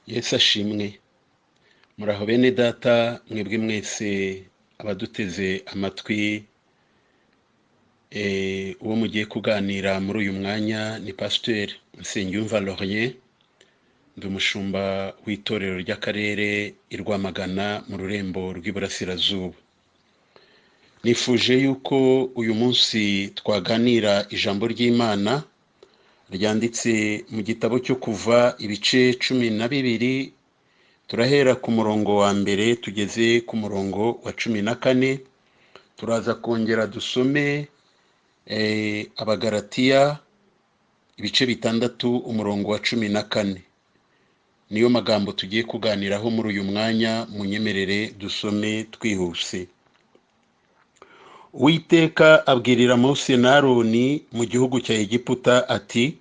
Yesu ashimwe. Muraho bene data, mwebwe mwese abaduteze amatwi. Uwo mugiye kuganira muri uyu mwanya ni Pasiteri Nsengiyumva Laurien, ndi umushumba w'itorero ry'akarere i Rwamagana mu rurembo rw'Iburasirazuba. Nifuje yuko uyu munsi twaganira ijambo ry'Imana ryanditse mu gitabo cyo Kuva, ibice 12. Turahera ku murongo wa 1 tugeze ku murongo wa 14. Turaza kongera dusome Abagaratiya ibice 6, umurongo wa 14. Niyo magambo tugiye kuganiraho muri uyu mwanya. Munyemerere dusome twihuse. Uwiteka abwirira Mose na Aroni mu gihugu cya Egiputa ati: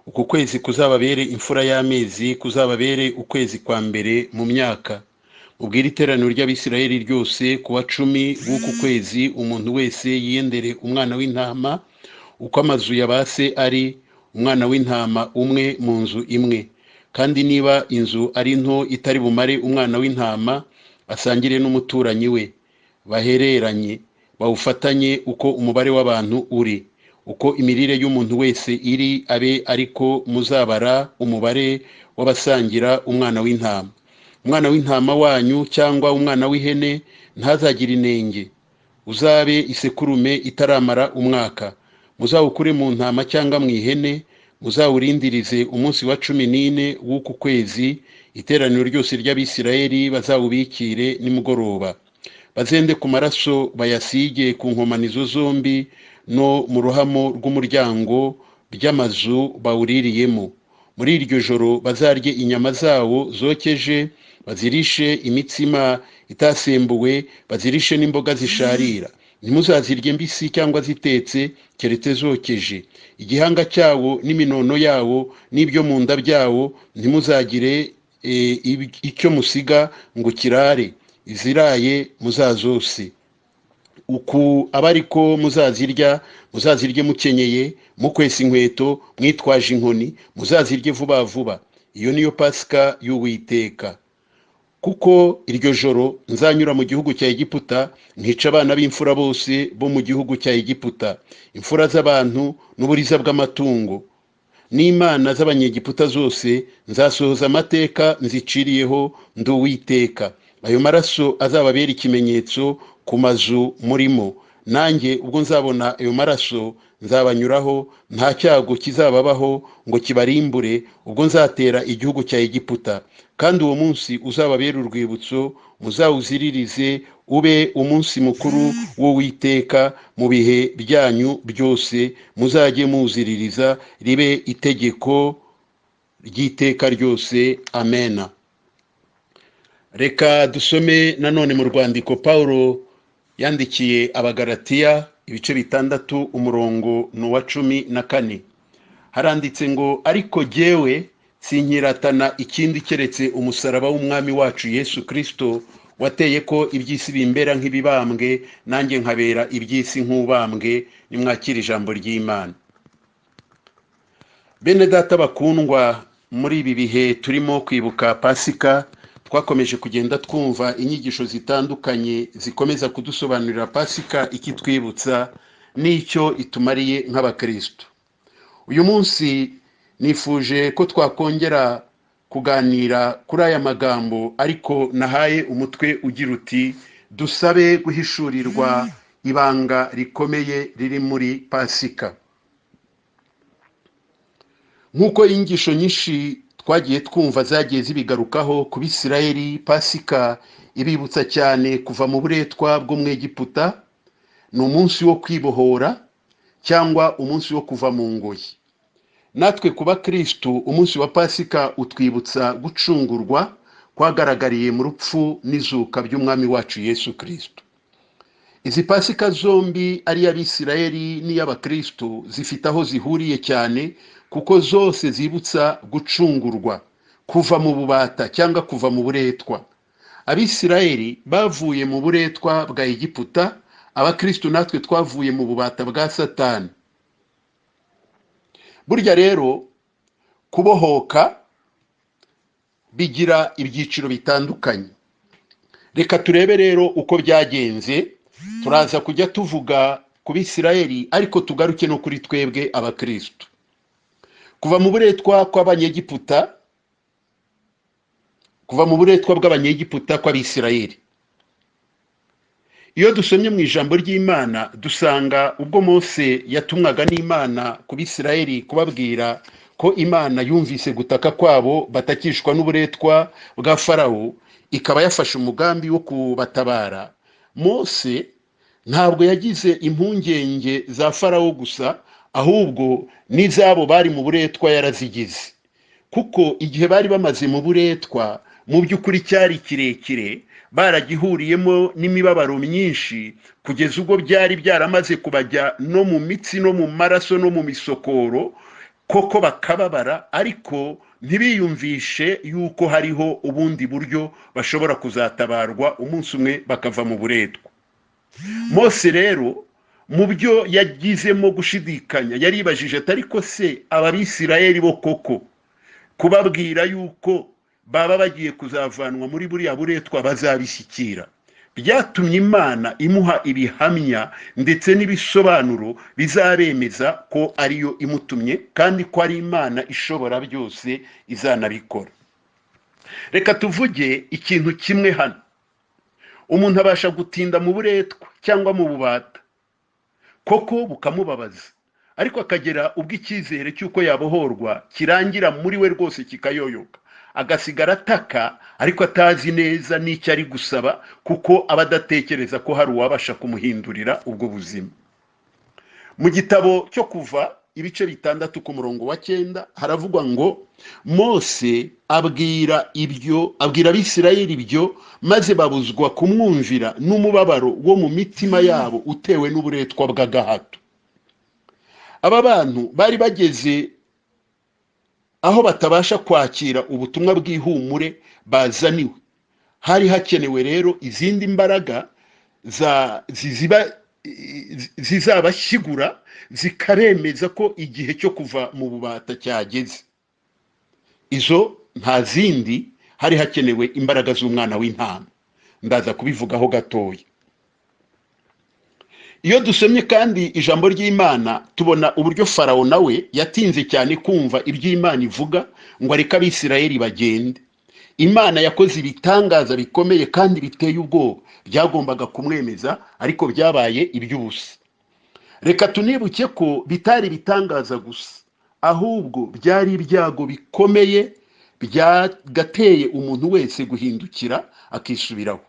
"Uku kwezi kuzababere imfura y'amezi, kuzababere ukwezi kwa mbere mu myaka. Mubwire iteraniro ry'Abisirayeli ryose, ku wa 10 w'uku kwezi umuntu wese yiyendere umwana w'intama uko amazu ya ba se ari, umwana w'intama umwe mu nzu imwe. Kandi niba inzu ari nto itari bumare umwana w'intama, asangire n'umuturanyi we, bahereranye, bawufatanye uko umubare w'abantu uri. Uko imirire y'umuntu wese iri, abe ariko muzabara umubare w'abasangira umwana w'intama. Umwana w'intama wanyu cyangwa umwana w'ihene ntazagire inenge, uzabe isekurume itaramara umwaka. Muzawukure mu ntama cyangwa mu ihene, muzawurindirize umunsi wa 14 w'uku kwezi. Iteraniro ryose ry'Abisirayeli bazawubikire nimugoroba, bazende ku maraso bayasige ku nkomanizo zombi no mu ruhamo rw'umuryango by'amazu bawuririyemo. Muri iryo joro bazarye inyama zawo zokeje, bazirishe imitsima itasembuwe, bazirishe n'imboga zisharira. Ntimuzazirye mbisi cyangwa zitetse, keretse zokeje. Igihanga cyawo n'iminono yawo n'ibyo mu nda byawo ntimuzagire icyo musiga ngo kirare, iziraye muzazose. Uku aba ariko muzazirya: muzazirye mukenyeye, mukwesa inkweto, mwitwaje inkoni, muzazirye vuba vuba. Iyo niyo Pasika y'Uwiteka. Kuko iryo joro nzanyura mu gihugu cya Egiputa, nkica abana b'imfura bose bo mu gihugu cya Egiputa, imfura z'abantu n'uburiza bw'amatungo. N'imana z'Abanyegiputa zose nzasohoza amateka nziciriyeho, ndi Uwiteka. Ayo maraso azababera ikimenyetso ku mazu murimo. Nanjye ubwo nzabona ayo maraso nzabanyuraho, nta cyago kizababaho ngo kibarimbure ubwo nzatera igihugu cya Egiputa. Kandi uwo munsi uzababera urwibutso, muzawuziririze ube umunsi mukuru w'Uwiteka mu bihe byanyu byose, muzajye muwuziririza, ribe itegeko ry'iteka ryose. Amena." Reka dusome nanone mu rwandiko Pawulo yandikiye Abagaratiya, ibice 6, umurongo ni uwa 14. Haranditse ngo: "Ariko jyewe sinkiratana ikindi keretse umusaraba w'Umwami wacu Yesu Kirisito, wateye ko iby'isi bimbera nk'ibibambwe, nanjye nkabera iby'isi nk'ubambwe." Nimwakire ijambo ry'Imana. Bene data bakundwa, muri ibi bihe turimo kwibuka Pasika, twakomeje kugenda twumva inyigisho zitandukanye zikomeza kudusobanurira Pasika, ikitwibutsa n'icyo itumariye nk'abakristo. Uyu munsi nifuje ko twakongera kuganira kuri aya magambo, ariko nahaye umutwe ugira uti: "Dusabe guhishurirwa ibanga rikomeye riri muri Pasika." Nk'uko inyigisho nyinshi twagiye twumva zagiye zibigarukaho, ku Bisirayeli Pasika ibibutsa cyane kuva mu buretwa bwo mu Egiputa. Ni umunsi wo kwibohora cyangwa umunsi wo kuva mu ngoyi. Natwe ku bakristu, umunsi wa Pasika utwibutsa gucungurwa kwagaragariye mu rupfu n'izuka by'Umwami wacu Yesu Kristo. Izi Pasika zombi, ari iy'Abisirayeli n'iy'abakristu, zifite aho zihuriye cyane, kuko zose zibutsa gucungurwa, kuva mu bubata cyangwa kuva mu buretwa. Abisirayeli bavuye mu buretwa bwa Egiputa, abakristu natwe twavuye mu bubata bwa Satani. Burya rero kubohoka bigira ibyiciro bitandukanye. Reka turebe rero uko byagenze. Turaza kujya tuvuga ku Bisirayeli, ariko tugaruke no kuri twebwe abakristo. Kuva mu buretwa kw'Abanyegiputa, kuva mu buretwa bw'Abanyegiputa kw'Abisirayeli. Iyo dusomye mu ijambo ry'Imana, dusanga ubwo Mose yatumwaga n'Imana ku Bisirayeli kubabwira ko Imana yumvise gutaka kwabo batakishwa n'uburetwa bwa Farawo, ikaba yafashe umugambi wo kubatabara, Mose ntabwo yagize impungenge za Farawo gusa, ahubwo n'izabo bari mu buretwa yarazigize. Kuko igihe bari bamaze mu buretwa mu by'ukuri cyari kirekire, baragihuriyemo n'imibabaro myinshi, kugeza ubwo byari byaramaze kubajya no mu mitsi no mu maraso no mu misokoro, koko bakababara, ariko ntibiyumvishe yuko hariho ubundi buryo bashobora kuzatabarwa umunsi umwe bakava mu buretwa. Mose rero mu byo yagizemo gushidikanya, yaribajije ati: ariko se aba Bisirayeli bo koko kubabwira yuko baba bagiye kuzavanwa muri buriya buretwa bazabishyikira? Byatumye Imana imuha ibihamya ndetse n'ibisobanuro bizabemeza ko ariyo imutumye, kandi ko ari Imana ishobora byose izanabikora. Reka tuvuge ikintu kimwe hano. Umuntu abasha gutinda mu buretwa cyangwa mu bubata, koko bukamubabaza, ariko akagera ubwo icyizere cy'uko yabohorwa kirangira muri we rwose kikayoyoka, agasigara ataka ariko atazi neza n'icyo ari gusaba, kuko aba adatekereza ko hari uwabasha kumuhindurira ubwo buzima. Mu gitabo cyo Kuva ibice 6 ku murongo wa 9 haravugwa ngo Mose abwira Abisirayeli ibyo, maze babuzwa kumwumvira n'umubabaro wo mu mitima yabo utewe n'uburetwa bw'agahato. Aba bantu bari bageze aho batabasha kwakira ubutumwa bw'ihumure bazaniwe. Hari hakenewe rero izindi mbaraga zizabashyigura, zikaremeza ko igihe cyo kuva mu bubata cyageze. Izo nta zindi, hari hakenewe imbaraga z'umwana w'intama. Ndaza kubivugaho gatoya. Iyo dusomye kandi ijambo ry'Imana, tubona uburyo Farawo nawe yatinze cyane kumva iby'Imana ivuga ngo areke Abisirayeli bagende. Imana yakoze ibitangaza bikomeye kandi biteye ubwoba byagombaga kumwemeza, ariko byabaye iby'ubusa. Reka tunibuke ko bitari ibitangaza gusa, ahubwo byari ibyago bikomeye byagateye umuntu wese guhindukira akisubiraho.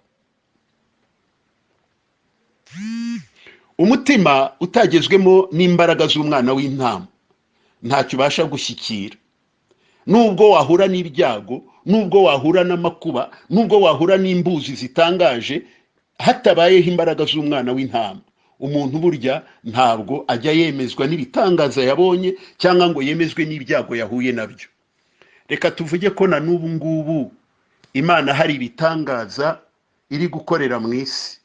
Umutima utagezwemo n'imbaraga z'umwana w'intama ntacyo ubasha gushyikira. Nubwo wahura n'ibyago, nubwo wahura n'amakuba, nubwo wahura n'imbuzi zitangaje, hatabayeho imbaraga z'umwana w'intama, umuntu burya ntabwo ajya yemezwa n'ibitangaza yabonye cyangwa ngo yemezwe n'ibyago yahuye nabyo. Reka tuvuge ko na n'ubu ngubu Imana hari ibitangaza iri gukorera mu isi.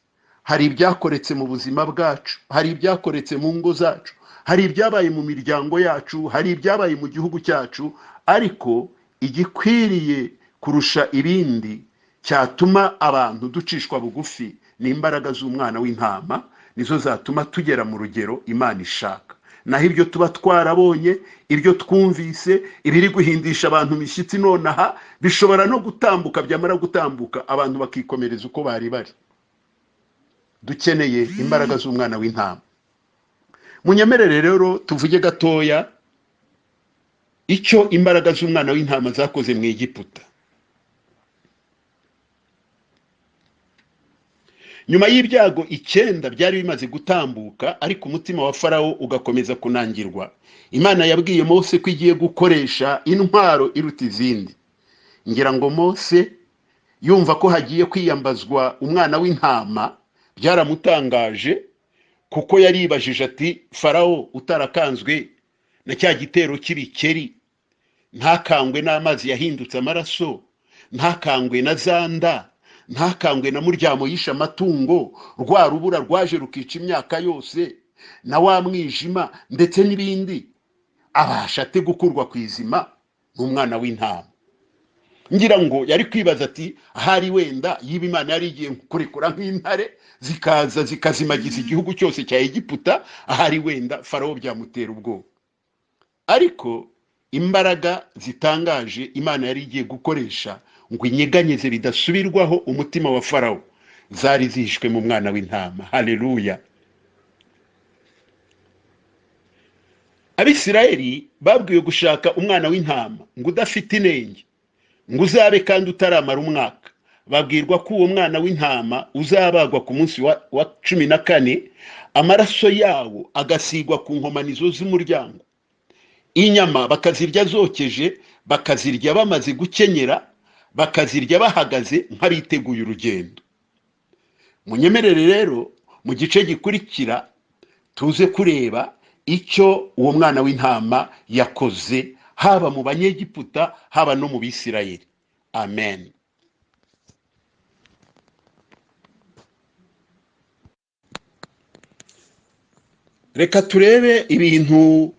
Hari ibyakoretse mu buzima bwacu, hari ibyakoretse mu ngo zacu, hari ibyabaye mu miryango yacu, hari ibyabaye mu gihugu cyacu, ariko igikwiriye kurusha ibindi cyatuma abantu ducishwa bugufi ni imbaraga z'umwana w'intama, nizo zatuma tugera mu rugero Imana ishaka. Naho ibyo tuba twarabonye, ibyo twumvise, ibiri guhindisha abantu imishyitsi nonaha, bishobora no gutambuka, byamara gutambuka abantu bakikomereza uko bari bari. Dukeneye imbaraga z'umwana w'intama. Munyemerere rero tuvuge gatoya icyo imbaraga z'umwana w'intama zakoze mu Egiputa. Nyuma y'ibyago 9 byari bimaze gutambuka, ariko umutima wa Farawo ugakomeza kunangirwa, Imana yabwiye Mose ko igiye gukoresha intwaro iruta izindi. Ngira ngo Mose yumva ko hagiye kwiyambazwa umwana w'intama byaramutangaje, kuko yaribajije ati: Farawo utarakanzwe na cya gitero cy'ibikeri, ntakangwe n'amazi yahindutse amaraso, ntakangwe na zanda, ntakangwe na muryamo yishe amatungo, rwa rubura rwaje rukica imyaka yose, na wa mwijima ndetse n'ibindi, abasha ate gukurwa ku izima n'umwana w'intama? Ngira ngo yari kwibaza ati ahari wenda yiba Imana yari igiye kurekura nk'intare zikaza zikazimagiza igihugu cyose cya Egiputa, ahari wenda Farawo byamutera ubwoba. Ariko imbaraga zitangaje Imana yari igiye gukoresha ngo inyeganyeze bidasubirwaho umutima wa Farawo zari zihishwe mu mwana w'intama. Haleluya! Abisirayeli babwiwe gushaka umwana w'intama ngo udafite inenge, ngo uzabe kandi utaramara umwaka. Babwirwa ko uwo mwana w'intama uzabagwa ku munsi wa 14, amaraso yawo agasigwa ku nkomanizo z'umuryango, inyama bakazirya zokeje, bakazirya bamaze gukenyera, bakazirya bahagaze nk'abiteguye urugendo. Munyemerere rero mu gice gikurikira tuze kureba icyo uwo mwana w'intama yakoze, haba mu Banyegiputa, haba no mu Bisirayeli. Amen. Reka turebe ibintu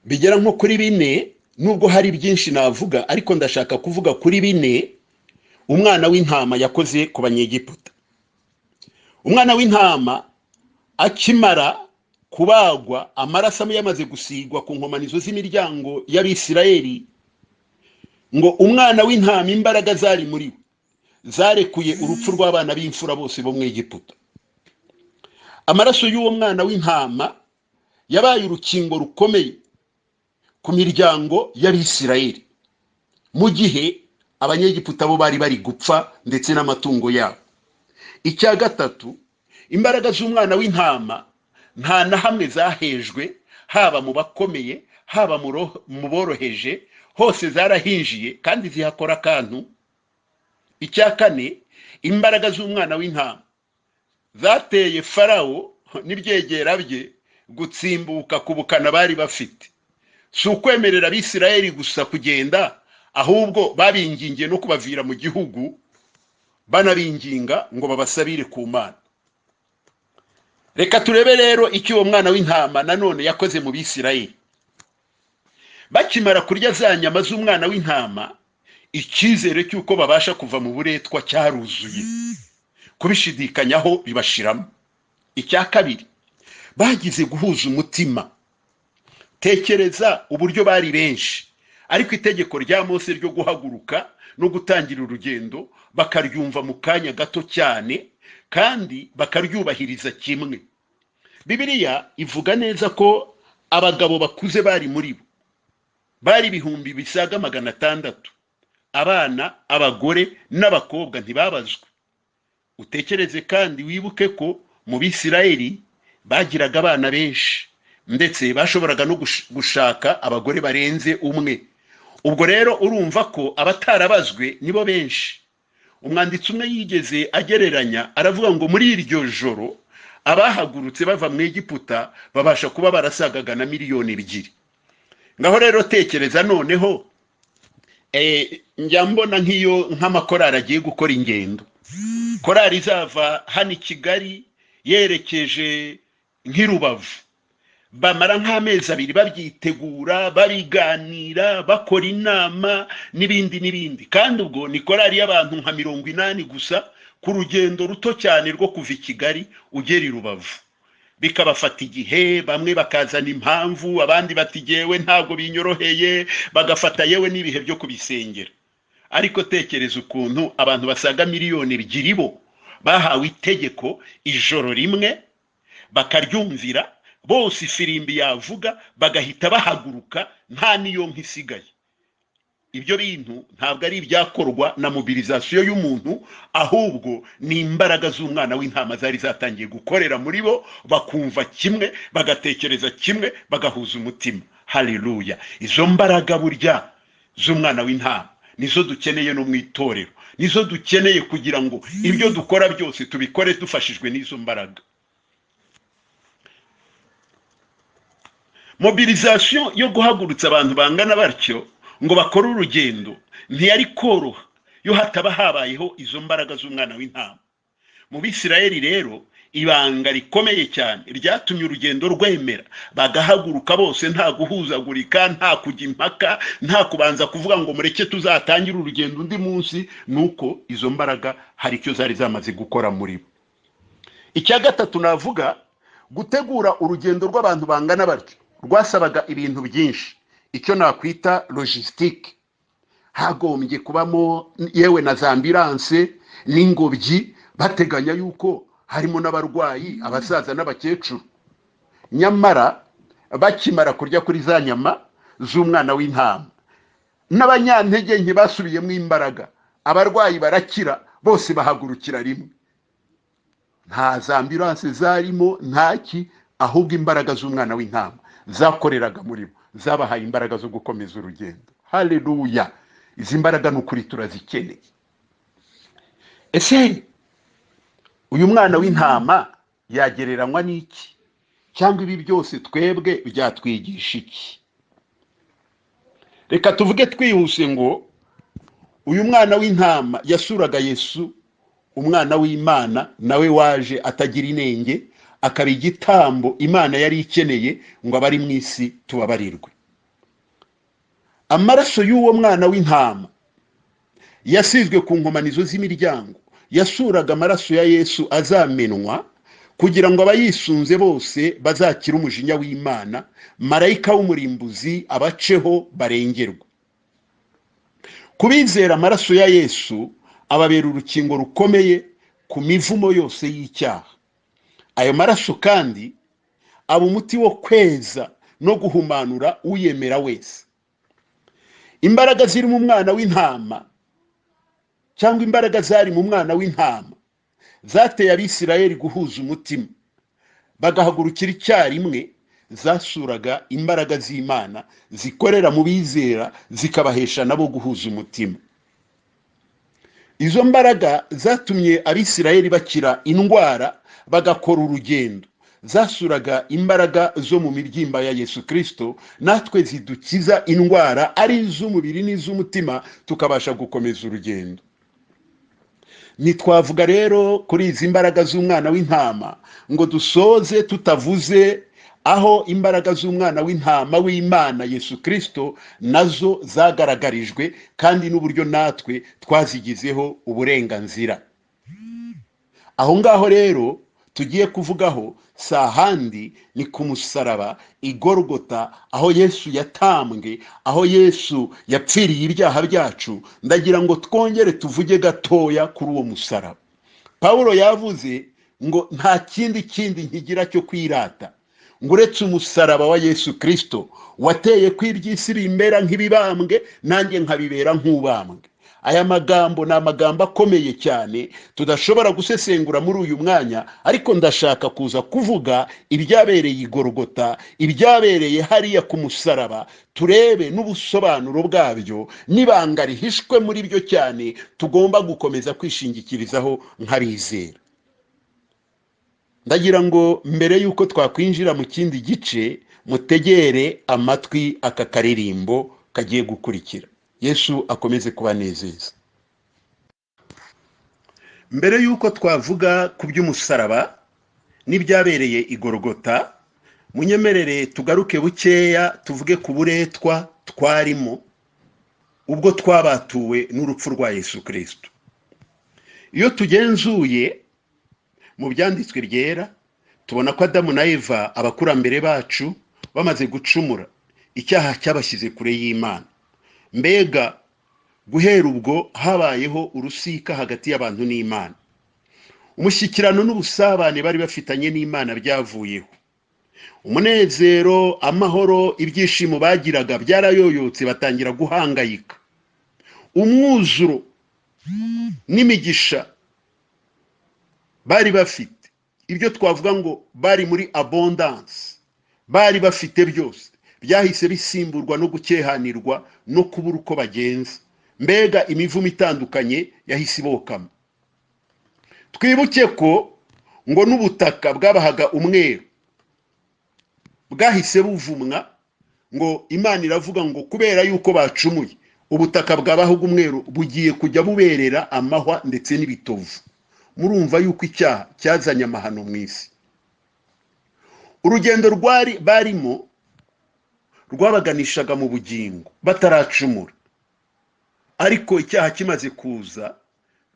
bigera nko kuri 4, nubwo hari byinshi navuga, ariko ndashaka kuvuga kuri 4 umwana w'intama yakoze ku Banyegiputa. Umwana w'intama akimara kubagwa, amaraso yamaze gusigwa ku nkomanizo z'imiryango y'Abisirayeli, ngo umwana w'intama imbaraga zari muri we zarekuye urupfu rw'abana b'imfura bose bo mu Egiputa. Amaraso y'uwo mwana w'intama yabaye urukingo rukomeye ku miryango y'Abisirayeli, mu gihe Abanyegiputa bo bari bari gupfa ndetse n'amatungo yabo. Icya gatatu, imbaraga z'umwana w'intama nta na hamwe zahejwe, haba mu bakomeye, haba mu boroheje, hose zarahinjiye kandi zihakora akantu. Icya kane, imbaraga z'umwana w'intama zateye Farawo n'ibyegera bye gutsimbuka ku bukana bari bafite. Si ukwemerera Abisirayeli gusa kugenda, ahubwo babingingiye no kubavira mu gihugu, banabinginga ngo babasabire ku Mana. Reka turebe rero icyo uwo mwana w'intama nanone yakoze mu Bisirayeli. Bakimara kurya za nyama z'umwana w'intama, icyizere cy'uko babasha kuva mu buretwa cyaruzuye, kubishidikanyaho bibashiramo. Icya kabiri, bagize guhuza umutima. Tekereza uburyo bari benshi, ariko itegeko rya Mose ryo guhaguruka no gutangira urugendo bakaryumva mu kanya gato cyane, kandi bakaryubahiriza kimwe. Bibiliya ivuga neza ko abagabo bakuze bari muri bo bari 600,000, abana, abagore n'abakobwa ntibabazwe. Utekereze kandi wibuke ko mu Bisirayeli bagiraga abana benshi, ndetse bashoboraga no gushaka abagore barenze umwe. Ubwo rero urumva ko abatarabazwe nibo benshi. Umwanditsi umwe yigeze agereranya aravuga ngo muri iryo joro abahagurutse bava mu Egiputa babasha kuba barasagaga na 2 miliyoni. Ngaho rero tekereza noneho, njya mbona nk'iyo nk'amakorari agiye gukora ingendo, korari izava hano i Kigali yerekeje nk'i Rubavu, bamara nk'amezi 2 babyitegura, babiganira, bakora inama n'ibindi n'ibindi. Kandi ubwo ni korari y'abantu nka 80 gusa ku rugendo ruto cyane rwo kuva i Kigali ugera i Rubavu. Bikabafata igihe, bamwe bakazana impamvu, abandi bati jewe ntabwo binyoroheye, bagafata yewe n'ibihe byo kubisengera. Ariko tekereza ukuntu abantu basaga 2 miliyoni bo bahawe itegeko ijoro rimwe, bakaryumvira bose, ifirimbi yavuga bagahita bahaguruka, nta niyo nkisigaye. Ibyo bintu ntabwo ari ibyakorwa na mobilisation y'umuntu, ahubwo ni imbaraga z'umwana w'intama zari zatangiye gukorera muri bo, bakumva kimwe, bagatekereza kimwe, bagahuza umutima. Haleluya! Izo mbaraga burya z'umwana w'intama nizo dukeneye no mu itorero, nizo dukeneye kugira ngo ibyo dukora byose tubikore dufashijwe n'izo mbaraga. Mobilisation yo guhagurutsa abantu bangana batyo ngo bakore urugendo ntiyari koroha yo hataba habayeho izo mbaraga z'umwana w'intama. Mu Bisirayeli rero Ibanga rikomeye cyane ryatumye urugendo rwemera, bagahaguruka bose nta guhuzagurika, nta kujya impaka, nta kubanza kuvuga ngo mureke tuzatangire urugendo undi munsi, nuko izo mbaraga hari icyo zari zamaze gukora muri bo. Icya gatatu navuga, gutegura urugendo rw'abantu bangana batyo rwasabaga ibintu byinshi, icyo nakwita logistique. Hagombye kubamo yewe na za ambulance n'ingobyi, bateganya yuko harimo n'abarwayi, abasaza n'abakecuru. Nyamara bakimara kurya kuri za nyama z'umwana w'intama, n'abanyantege nke basubiyemo imbaraga, abarwayi barakira, bose bahagurukira rimwe. Nta za ambulance zarimo, ntaki, ahubwo imbaraga z'umwana w'intama zakoreraga muri bo, zabahaye imbaraga zo gukomeza urugendo. Haleluya! Izi mbaraga ni ukuri turazikeneye. Ese uyu mwana w'intama yagereranywa n'iki? Cyangwa ibi byose twebwe byatwigisha iki? Reka tuvuge twihuse ngo uyu mwana w'intama yasuraga Yesu, umwana w'Imana, nawe waje atagira inenge, akaba igitambo Imana yari ikeneye ngo abari mu isi tubabarirwe. Amaraso y'uwo mwana w'intama yasizwe ku nkomanizo z'imiryango, yasuraga amaraso ya Yesu azamenwa kugira ngo abayisunze bose bazakire umujinya w'Imana, marayika w'umurimbuzi abaceho barengerwe. Kubizera amaraso ya Yesu ababera urukingo rukomeye ku mivumo yose y'icyaha. Ayo maraso kandi aba umuti wo kweza no guhumanura uyemera wese. Imbaraga ziri mu mwana w'intama, cyangwa imbaraga zari mu mwana w'intama, zateye Abisirayeli guhuza umutima bagahagurukira icyarimwe, zasuraga imbaraga z'Imana zikorera mu bizera, zikabahesha nabo guhuza umutima. Izo mbaraga zatumye Abisirayeli bakira indwara bagakora urugendo, zasuraga imbaraga zo mu mibyimba ya Yesu Kristo, natwe zidukiza indwara ari iz'umubiri n'iz'umutima, tukabasha gukomeza urugendo. Ntitwavuga rero kuri izi mbaraga z'umwana w'intama ngo dusoze tutavuze aho imbaraga z'umwana w'intama w'Imana Yesu Kristo nazo zagaragarijwe, kandi n'uburyo natwe twazigizeho uburenganzira. Aho ngaho rero tugiye kuvugaho si ahandi, ni ku musaraba i Golgota, aho Yesu yatambwe, aho Yesu yapfiriye ibyaha byacu. Ndagira ngo twongere tuvuge gatoya kuri uwo musaraba. Pawulo yavuze ngo nta kindi kindi nkigira cyo kwirata ngo uretse umusaraba wa Yesu Kristo wateye ko iby'isi bimbera nk'ibibambwe, nanjye nkabibera nk'ubambwe. Aya magambo ni amagambo akomeye cyane tudashobora gusesengura muri uyu mwanya, ariko ndashaka kuza kuvuga ibyabereye i Golgota, ibyabereye hariya ku musaraba, turebe n'ubusobanuro bwabyo n'ibanga rihishwe muri byo cyane tugomba gukomeza kwishingikirizaho nk'abizera. Ndagira ngo mbere y'uko twakwinjira mu kindi gice, mutegere amatwi aka karirimbo kagiye gukurikira. Yesu akomeze kubanezeza. Mbere y'uko twavuga ku by'umusaraba n'ibyabereye i Golgota, munyemerere tugaruke bukeya tuvuge ku buretwa twarimo ubwo twabatuwe n'urupfu rwa Yesu Kristo. Iyo tugenzuye mu byanditswe byera, tubona ko Adamu na Eva, abakurambere bacu, bamaze gucumura, icyaha cyabashyize kure y'Imana. Mbega guhera ubwo habayeho urusika hagati y'abantu n'Imana. Umushyikirano n'ubusabane bari bafitanye n'Imana byavuyeho. Umunezero, amahoro, ibyishimo bagiraga byarayoyotse, batangira guhangayika. Umwuzuro n'imigisha bari bafite, ibyo twavuga ngo bari muri abondance, bari bafite byose, byahise bisimburwa no gukehanirwa no kubura uko bagenza. Mbega imivumo itandukanye yahise ibokama. Twibuke ko ngo n'ubutaka bwabahaga umweru bwahise buvumwa, ngo Imana iravuga ngo kubera yuko bacumuye, ubutaka bwabahaga umweru bugiye kujya buberera amahwa ndetse n'ibitovu. Murumva yuko icyaha cyazanye amahano mu isi. Urugendo rwari barimo rwabaganishaga mu bugingo bataracumura, ariko icyaha kimaze kuza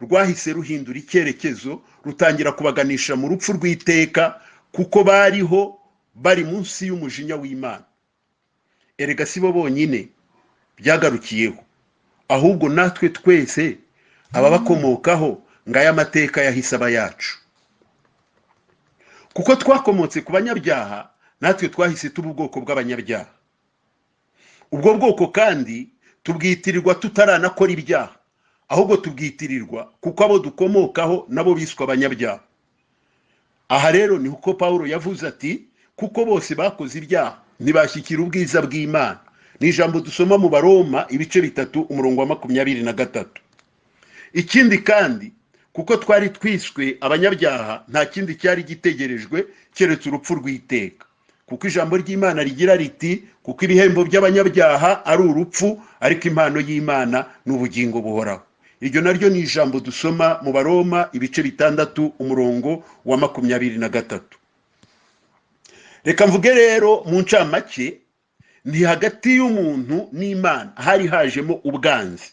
rwahise ruhindura icyerekezo, rutangira kubaganisha mu rupfu rw'iteka, kuko bariho bari munsi y'umujinya w'Imana. Erega si bo bonyine byagarukiyeho, ahubwo natwe twese ababakomokaho ngaya amateka yahise aba yacu. Kuko twakomotse ku banyabyaha, natwe twahise tuba ubwoko bw'abanyabyaha. Ubwo bwoko kandi tubwitirirwa tutaranakora ibyaha, ahubwo tubwitirirwa kuko abo dukomokaho nabo biswe abanyabyaha. Aha rero ni uko Pawulo yavuze ati kuko bose bakoze ibyaha ntibashyikira ubwiza bw'Imana. Ni ijambo dusoma mu Baroma ibice 3 umurongo wa 23. Ikindi kandi kuko twari twiswe abanyabyaha, nta kindi cyari gitegerejwe keretse urupfu rw'iteka. Kuko ijambo ry'Imana rigira riti kuko ibihembo by'abanyabyaha ari urupfu, ariko impano y'Imana ni ubugingo buhoraho. Iryo naryo ni ijambo dusoma mu Baroma ibice 6 umurongo wa 23. Reka mvuge rero mu ncamake, ni hagati y'umuntu n'Imana hari hajemo ubwanzi.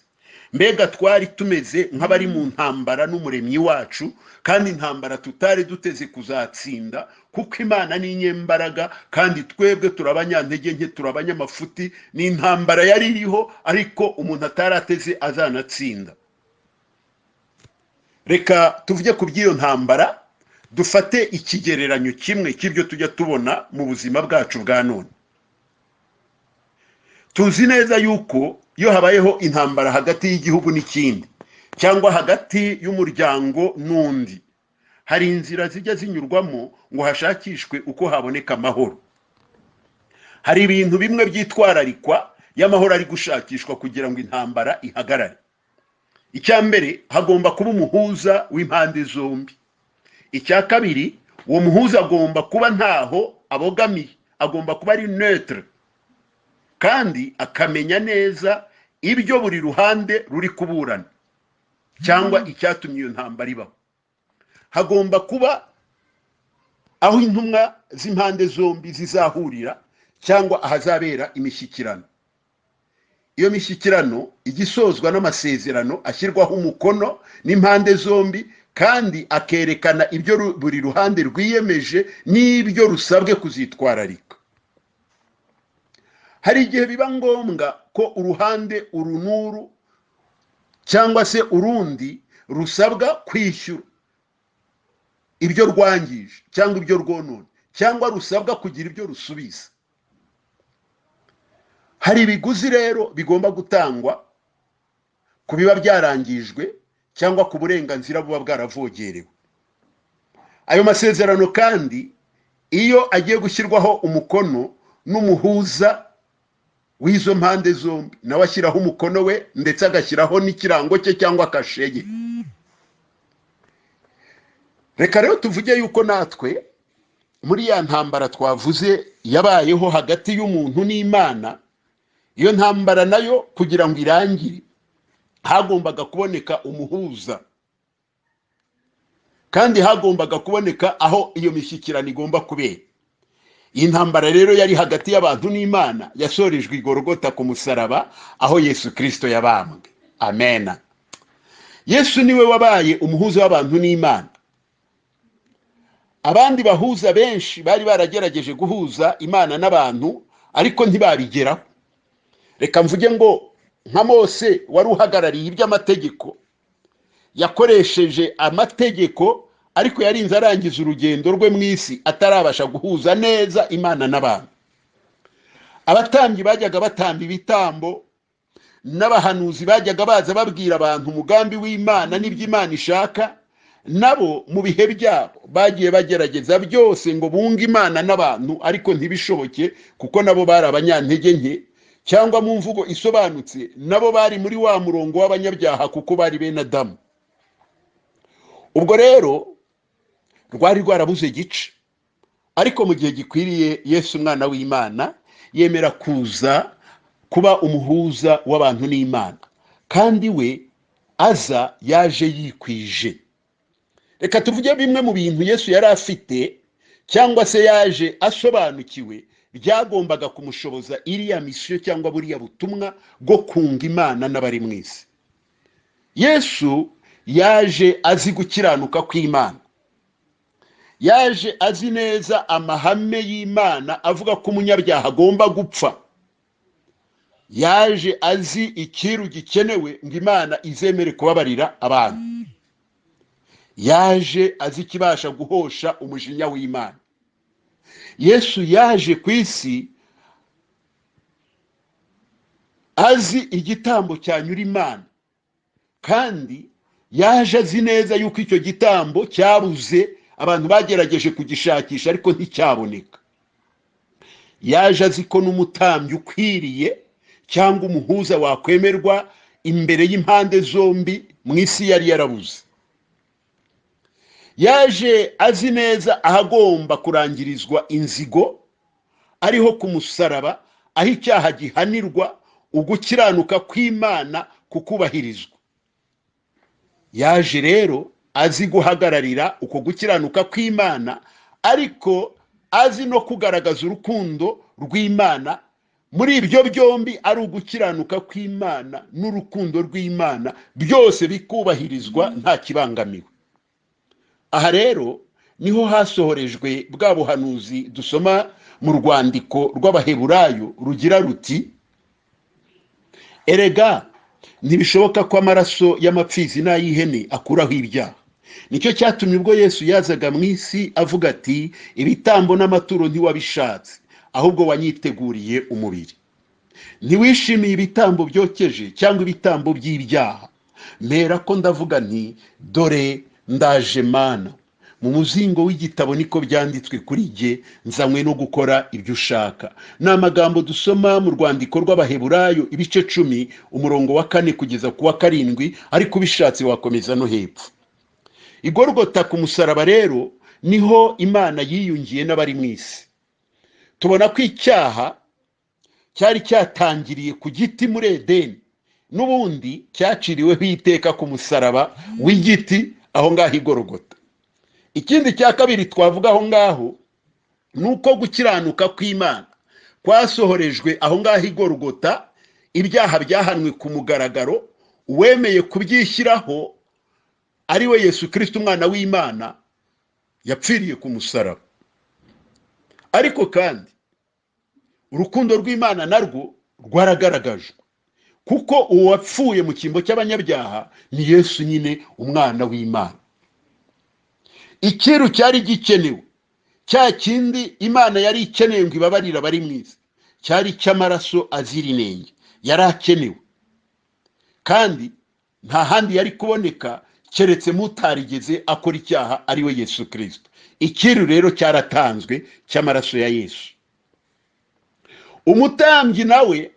Mbega twari tumeze nk'abari mu ntambara n'umuremyi wacu, kandi intambara tutari duteze kuzatsinda, kuko Imana ni inyembaraga kandi twebwe turabanyantege nke, turabanyamafuti. Ni intambara yari iriho ariko umuntu atarateze azanatsinda. Reka tuvuge ku by'iyo ntambara, dufate ikigereranyo kimwe cy'ibyo tujya tubona mu buzima bwacu bwa none. Tuzi neza yuko iyo habayeho intambara hagati y'igihugu n'ikindi, cyangwa hagati y'umuryango n'undi, hari inzira zijya zinyurwamo ngo hashakishwe uko haboneka amahoro. Hari ibintu bimwe byitwararikwa y'amahoro ari gushakishwa kugira ngo intambara ihagarare. Icya mbere, hagomba kuba umuhuza w'impande zombi. Icya kabiri, uwo muhuza agomba kuba ntaho abogamiye, agomba kuba ari neutre, kandi akamenya neza ibyo buri ruhande ruri kuburana cyangwa icyatumye iyo ntambara ibaho. Hagomba kuba aho intumwa z'impande zombi zizahurira cyangwa ahazabera imishyikirano. Iyo mishyikirano igisozwa n'amasezerano ashyirwaho umukono n'impande zombi, kandi akerekana ibyo buri ruhande rwiyemeje n'ibyo rusabwe kuzitwararika. Hari igihe biba ngombwa ko uruhande uru n'uru cyangwa se urundi rusabwa kwishyura ibyo rwangije cyangwa ibyo rwonona, cyangwa rusabwa kugira ibyo rusubiza. Hari ibiguzi rero bigomba gutangwa ku biba byarangijwe cyangwa ku burenganzira buba bwaravogerewe. Ayo masezerano kandi iyo agiye gushyirwaho umukono n'umuhuza w'izo mpande zombi, nawe ashyiraho umukono we ndetse agashyiraho n'ikirango cye cyangwa kashe ye. Reka rero tuvuge yuko natwe muri ya ntambara twavuze yabayeho hagati y'umuntu n'Imana, iyo ntambara nayo kugira ngo irangire hagombaga kuboneka umuhuza, kandi hagombaga kuboneka aho iyo mishyikirano igomba kubera. Iyi ntambara rero yari hagati y'abantu n'Imana yasorejwe i Golgota ku musaraba, aho Yesu Kristo yabambwe. Amena. Yesu niwe wabaye umuhuza w'abantu n'Imana. Abandi bahuza benshi bari baragerageje guhuza Imana n'abantu, ariko ntibabigeraho. Reka mvuge ngo nka Mose wari uhagarariye iby'amategeko, yakoresheje amategeko, ariko yarinze arangiza urugendo rwe mu isi atarabasha guhuza neza Imana n'abantu. Abatambyi bajyaga batamba ibitambo, n'abahanuzi bajyaga baza babwira abantu umugambi w'Imana n'ibyo Imana ishaka, nabo mu bihe byabo bagiye bagerageza byose ngo bunge Imana n'abantu, ariko ntibishoboke, kuko nabo bari abanyantege nke, cyangwa mu mvugo isobanutse nabo bari muri wa murongo w'abanyabyaha, kuko bari bene Adamu. Ubwo rero rwari rwarabuze gice, ariko mu gihe gikwiriye Yesu umwana w'Imana yemera kuza kuba umuhuza w'abantu n'Imana, kandi we aza yaje yikwije. Reka tuvuge bimwe mu bintu Yesu yari afite cyangwa se yaje asobanukiwe byagombaga kumushoboza iriya misiyo cyangwa buriya butumwa bwo kunga Imana n'abari mu isi. Yesu yaje azi gukiranuka kw'Imana, yaje azi neza amahame y'Imana avuga ko umunyabyaha agomba gupfa, yaje azi ikiru gikenewe ngo Imana izemere kubabarira abantu, yaje azi ikibasha guhosha umujinya w'Imana. Yesu yaje ku isi azi igitambo cyanyura Imana, kandi yaje azi neza yuko icyo gitambo cyabuze, abantu bagerageje kugishakisha ariko nticyaboneka. Yaje azi ko n'umutambyi ukwiriye cyangwa umuhuza wakwemerwa imbere y'impande zombi mu isi yari yarabuze. Yaje azi neza ahagomba kurangirizwa inzigo, ariho ku musaraba, aho icyaha gihanirwa, ugukiranuka kw'Imana kukubahirizwa. Yaje rero azi guhagararira uko gukiranuka kw'Imana, ariko azi no kugaragaza urukundo rw'Imana. Muri ibyo byombi, ari ugukiranuka kw'Imana n'urukundo rw'Imana, byose bikubahirizwa nta kibangamiwe. Aha rero niho hasohorejwe bwa buhanuzi dusoma mu rwandiko rw'Abaheburayo rugira ruti: erega ntibishoboka ko amaraso y'amapfizi n'ay'ihene akuraho ibyaha. Nicyo cyatumye ubwo Yesu yazaga mu isi avuga ati: ibitambo n'amaturo ntiwabishatse, ahubwo wanyiteguriye umubiri. Ntiwishimiye ibitambo byokeje cyangwa ibitambo by'ibyaha. Mpera ko ndavuga nti: dore ndaje Mana, mu muzingo w'igitabo niko byanditswe kuri jye, nzanywe no gukora ibyo ushaka. Ni amagambo dusoma mu rwandiko rw'Abaheburayo ibice 10 umurongo wa 4 kugeza ku wa 7, ariko ubishatse wakomeza no hepfo. Igorogota ku musaraba rero niho Imana yiyungiye n'abari mu isi. Tubona ko icyaha cyari cyatangiriye ku giti muri Edeni, n'ubundi cyaciriweho iteka ku musaraba w'igiti aho ngaho igorogota. Ikindi cya kabiri twavuga aho ngaho ni uko gukiranuka kw'Imana kwasohorejwe aho ngaho igorogota, ibyaha byahanwe ku mugaragaro, uwemeye kubyishyiraho ari we Yesu Kristo umwana w'Imana yapfiriye ku musaraba. Ariko kandi urukundo rw'Imana narwo rwaragaragajwe, kuko uwapfuye mu cyimbo cy'abanyabyaha ni Yesu nyine umwana w'Imana. Ikiru cyari gikenewe, cya kindi Imana yari ikeneye ngo ibabarire abari mu isi, cyari cy'amaraso azira inenge, yari akenewe, kandi nta handi yari kuboneka keretse mutarigeze akora icyaha, ari we Yesu Kristo. Ikiru rero cyaratanzwe cy'amaraso ya Yesu. Umutambyi nawe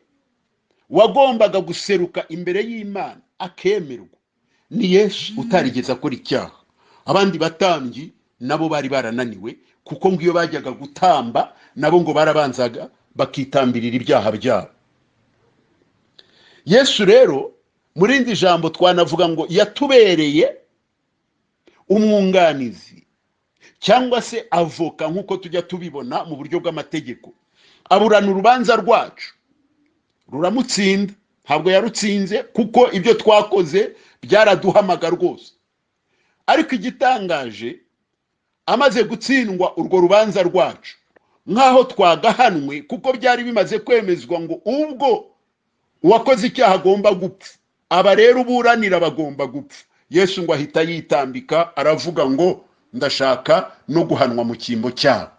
wagombaga guseruka imbere y'Imana akemerwa ni Yesu utarigeze akora icyaha. Abandi batambyi nabo bari barananiwe, kuko ngo iyo bajyaga gutamba nabo ngo barabanzaga bakitambirira ibyaha byabo. Yesu rero muri indi jambo twanavuga ngo yatubereye umwunganizi cyangwa se avoka, nk'uko tujya tubibona mu buryo bw'amategeko. Aburana urubanza rwacu ruramutsinda, ntabwo yarutsinze kuko ibyo twakoze byaraduhamaga rwose. Ariko igitangaje, amaze gutsindwa urwo rubanza rwacu nk'aho twagahanwe, kuko byari bimaze kwemezwa ngo ubwo uwakoze icyaha agomba gupfa, aba rero uburanira bagomba gupfa. Yesu ngo ahita yitambika aravuga ngo ndashaka no guhanwa mu cyimbo cyabo,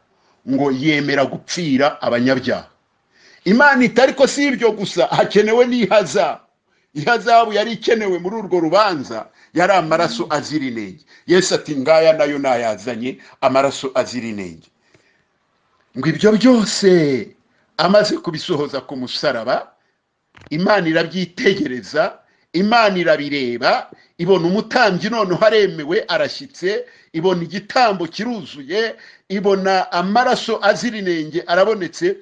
ngo yemera gupfira abanyabyaha. Imana itari ko si ibyo gusa, hakenewe n'ihazabu. Ihazabu yari ikenewe muri urwo rubanza yari amaraso azira inenge. Yesu ati ngaya nayo nayazanye, amaraso azira inenge. Ngo ibyo byose amaze kubisohoza ku musaraba, Imana irabyitegereza, Imana irabireba, ibona umutambyi noneho aremewe arashyitse, ibona igitambo kiruzuye, ibona amaraso azira inenge arabonetse,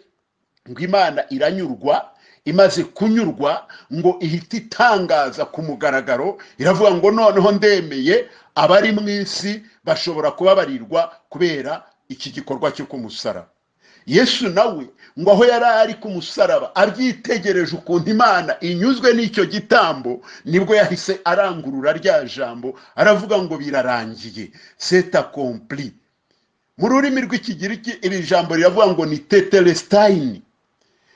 ngo Imana iranyurwa, Imaze kunyurwa ngo ihita itangaza ku mugaragaro, iravuga ngo noneho ndemeye, abari mu isi bashobora kubabarirwa kubera iki gikorwa cyo ku musaraba. Yesu nawe ngo aho yari ari ku musaraba abyitegereje ukuntu Imana inyuzwe n'icyo gitambo, nibwo yahise arangurura rya jambo aravuga ngo birarangiye, c'est accompli. Mu rurimi rw'Ikigiriki iri jambo riravuga ngo ni tetelestai.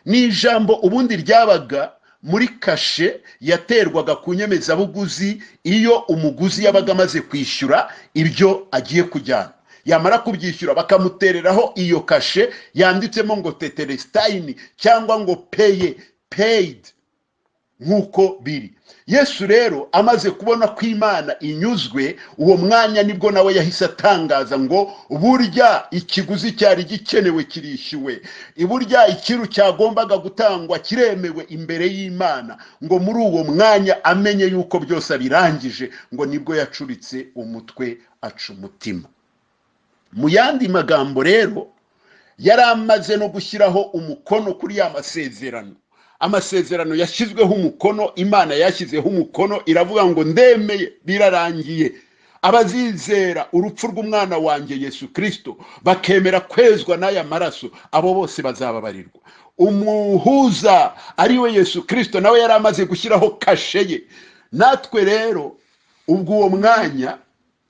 Ni ijambo ubundi ryabaga muri kashe yaterwaga ku nyemezabuguzi iyo umuguzi yabaga amaze kwishyura ibyo agiye kujyana, yamara kubyishyura bakamutereraho iyo kashe yanditsemo ngo tetelestai cyangwa ngo peye, paid, nk'uko biri. Yesu rero amaze kubona ko Imana inyuzwe, uwo mwanya nibwo nawe yahise atangaza ngo burya ikiguzi cyari gikenewe kirishyuwe, burya ikiru cyagombaga gutangwa kiremewe imbere y'Imana. Ngo muri uwo mwanya amenye yuko byose abirangije, ngo nibwo yacuritse umutwe aca umutima. Mu yandi magambo rero, yari amaze no gushyiraho umukono kuri ya masezerano. Amasezerano yashyizweho umukono, Imana yashyizeho umukono, iravuga ngo ndemeye, birarangiye. Abazizera urupfu rw'umwana wanjye Yesu Kristo bakemera kwezwa n'aya maraso, abo bose bazababarirwa. Umuhuza ariwe Yesu Kristo nawe yari amaze gushyiraho kashe ye. Natwe rero ubwo uwo mwanya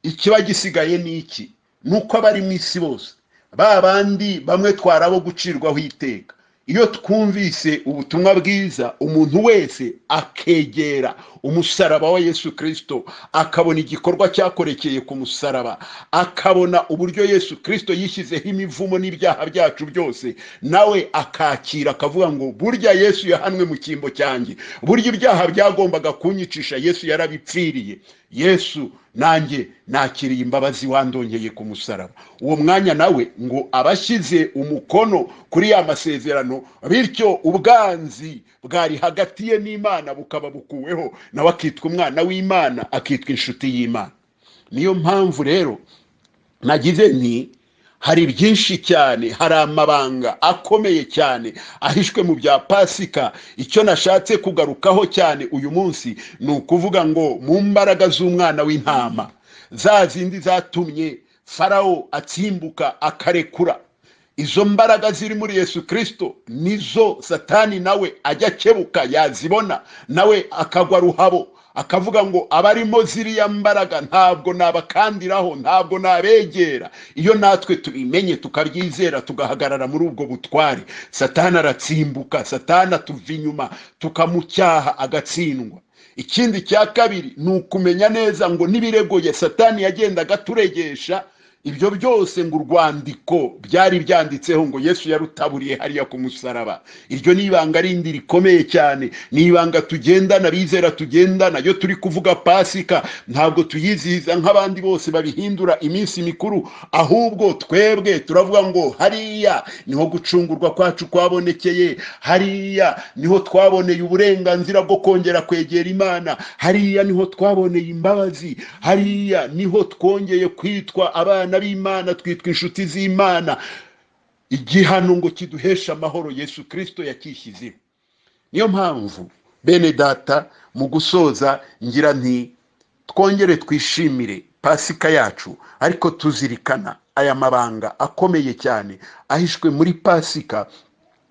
ikiba gisigaye ni iki? Nuko abari mu isi bose, ba bandi bamwe twarabo gucirwaho iteka, iyo twumvise ubutumwa bwiza, umuntu wese akegera umusaraba wa Yesu Kristo, akabona igikorwa cyakorekeye ku musaraba, akabona uburyo Yesu Kristo yishyizeho imivumo n'ibyaha byacu byose, nawe akakira akavuga ngo burya Yesu yahanwe mu cyimbo cyanjye, burya ibyaha byagombaga kunyicisha Yesu yarabipfiriye, Yesu nanjye nakiriye imbabazi wandongeye ku musaraba. Uwo mwanya nawe ngo abashyize umukono kuri ya masezerano, bityo ubwanzi bwari hagati ye n'Imana bukaba bukuweho, nawe akitwa umwana w'Imana, akitwa inshuti y'Imana. Niyo mpamvu rero nagize nti hari byinshi cyane, hari amabanga akomeye cyane ahishwe mu bya Pasika. Icyo nashatse kugarukaho cyane uyu munsi ni ukuvuga ngo mu mbaraga z'umwana w'intama, za zindi zatumye Farawo atsimbuka akarekura, izo mbaraga ziri muri Yesu Kristo nizo Satani nawe ajya akebuka, yazibona nawe akagwa ruhabo, akavuga ngo abarimo ziriya mbaraga ntabwo nabakandiraho, ntabwo nabegera. Iyo natwe tubimenye tukabyizera tugahagarara muri ubwo butware, Satani aratsimbuka, Satani atuva inyuma, tukamucyaha agatsindwa. Ikindi cya kabiri ni ukumenya neza ngo n'ibiregoye Satani yagendaga aturegesha, ibyo byose ngo urwandiko byari byanditseho ngo Yesu yarutaburiye hariya ku musaraba. Iryo ni ibanga rindi rikomeye cyane, ni ibanga tugendana, bizera tugendana. Iyo turi kuvuga Pasika ntabwo tuyizihiza nk'abandi bose babihindura iminsi mikuru, ahubwo twebwe turavuga ngo hariya niho gucungurwa kwacu kwabonekeye, hariya niho twaboneye uburenganzira bwo kongera kwegera Imana, hariya niho twaboneye imbabazi, hariya niho twongeye kwitwa abana b'Imana, twitwa inshuti z'Imana. Igihano ngo kiduhesha amahoro Yesu Kristo yakishyizeho. Niyo mpamvu bene data, mu gusoza ngira nti twongere twishimire Pasika yacu, ariko tuzirikana aya mabanga akomeye cyane ahishwe muri Pasika,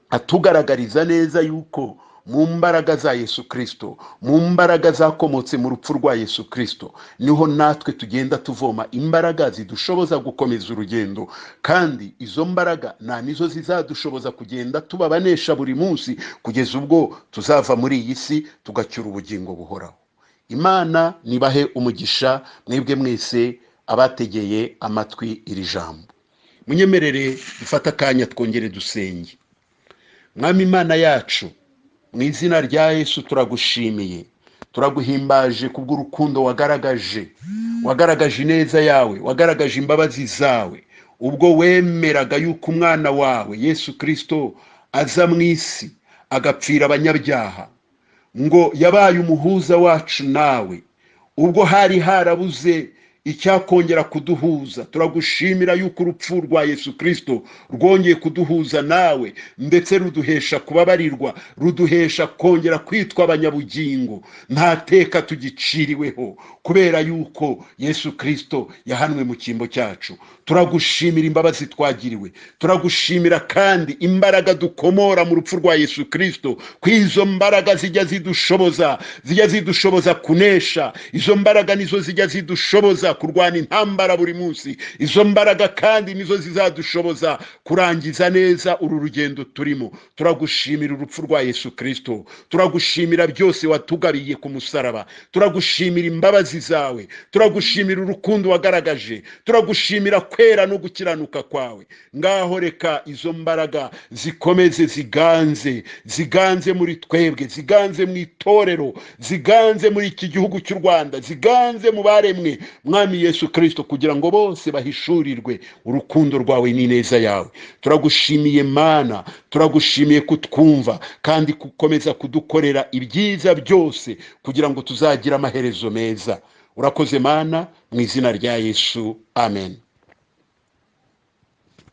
atugaragariza neza yuko mu mbaraga za Yesu Kristo, mu mbaraga zakomotse mu rupfu rwa Yesu Kristo, niho natwe tugenda tuvoma imbaraga zidushoboza gukomeza urugendo. Kandi izo mbaraga nta nizo zizadushoboza kugenda tubabanesha buri munsi kugeza ubwo tuzava muri iyi si tugacyura ubugingo buhoraho. Imana nibahe umugisha mwebwe mwese abategeye amatwi iri jambo. Munyemerere dufate akanya twongere dusenge. Mwami Imana yacu, mu izina rya Yesu turagushimiye, turaguhimbaje kubw'urukundo wagaragaje, wagaragaje ineza yawe, wagaragaje imbabazi zawe, ubwo wemeraga yuko umwana wawe Yesu Kristo aza mu isi agapfira abanyabyaha, ngo yabaye umuhuza wacu nawe, ubwo hari harabuze Icyakongera kuduhuza, turagushimira yuko urupfu rwa Yesu Kirisito rwongeye kuduhuza nawe, ndetse ruduhesha kubabarirwa, ruduhesha kongera kwitwa abanyabugingo. Nta teka tugiciriweho kubera yuko Yesu Kirisito yahanwe mu cyimbo cyacu. Turagushimira imbabazi twagiriwe, turagushimira kandi imbaraga dukomora mu rupfu rwa Yesu Kirisito, ko izo mbaraga zijya zidushoboza, zijya zidushoboza kunesha. Izo mbaraga nizo zijya zidushoboza kurwana intambara buri munsi. Izo mbaraga kandi nizo zizadushoboza kurangiza neza uru rugendo turimo. Turagushimira urupfu rwa Yesu Kirisito, turagushimira byose watugabiye ku musaraba, turagushimira imbabazi zawe, turagushimira urukundo wagaragaje, turagushimira kwera no gukiranuka kwawe. Ngaho reka izo mbaraga zikomeze ziganze, ziganze muri twebwe, ziganze mu itorero, ziganze muri iki gihugu cy'u Rwanda, ziganze mu baremwe, Mwami Yesu Kirisito, kugira ngo bose bahishurirwe urukundo rwawe n'ineza yawe. Turagushimiye Mana, turagushimiye kutwumva kandi gukomeza kudukorera ibyiza byose kugira ngo tuzagire amaherezo meza. Urakoze Mana, mu izina rya Yesu, amen.